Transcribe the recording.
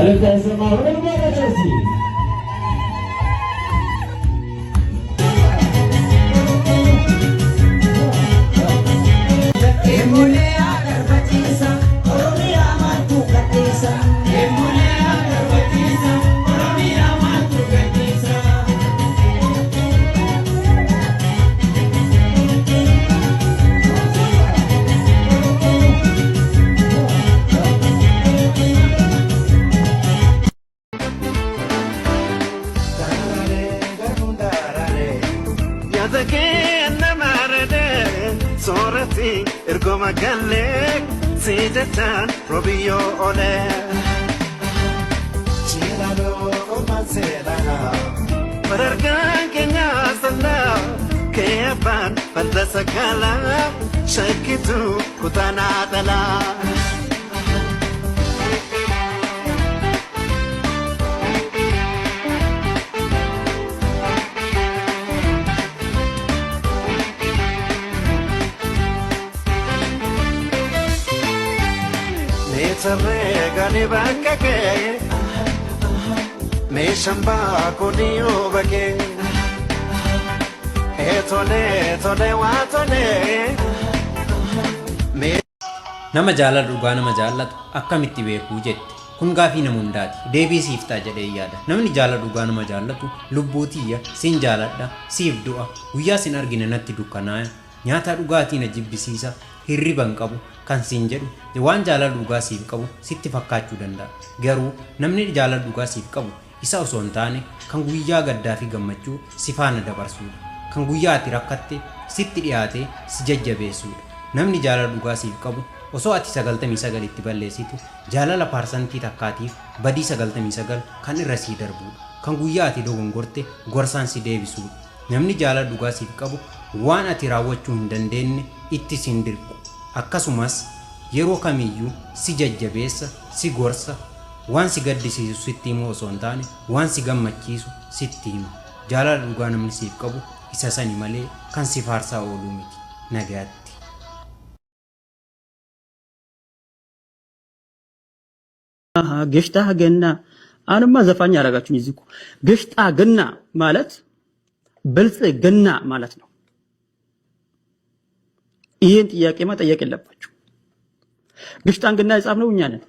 እልልታ ይሰማ። ወደ እስቲ። Yaada kee nama rade soorati ergoma galee si jechaan robiyyoo olee. Ciilaaloo kormaan seelaalaa barargaan keenya sallaa kee abbaan farda sakaalaa shakkitu kutaanaa dhalaa. Meetarree gani bakka kee meeshaan baakuu ni hubakee tolee tolee waa tolee. Nama jaalala dhugaa nama jaallatu akkamitti beekuu jette? Kun gaafii nama hundaati. Deebii siif ta'a jedhee yaada. Namni jaalala dhugaa nama jaallatu lubbuu tiyya sin jaaladha, siif du'a, guyyaa sin argine natti dukkanaaya, nyaata dhugaatii na jibbisiisa, hirriba hin qabu kan siin jedhu waan jaalala dhugaa siif qabu sitti fakkaachuu danda'a. Garuu namni jaalala dhugaa siif qabu isa osoo hin taane kan guyyaa gaddaa fi gammachuu si faana dabarsuudha. Kan guyyaa ati rakkatte sitti dhiyaatee si jajjabeessuudha. Namni jaalala dhugaa siif qabu osoo ati 99 itti balleessitu jaalala paarsantii takkaatiif badii 99 kan irra sii darbuudha. Kan guyyaa ati dogongorte gorsaan si deebisuudha. Namni jaalala dhugaa siif qabu waan ati raawwachuu hin dandeenne itti sin dirqu. Akkasumas yeroo kamiyyuu si jajjabeessa, si gorsa, waan si gaddisiisu sitti himuu osoo hin taane waan si gammachiisu sitti hima. Jaalala dhugaa namni siif qabu isa sani malee kan si faarsaa ooluu miti. Nagaatti. ግሽጣ ገና አሁንማ ዘፋኝ አደረጋችሁኝ። እዚህ እኮ ግሽጣ ገና ማለት ብልጽግና ማለት ነው። ይህን ጥያቄማ ጠየቅ የለባችሁ። ግሽጣን ግና የጻፍነው እኛ ነን።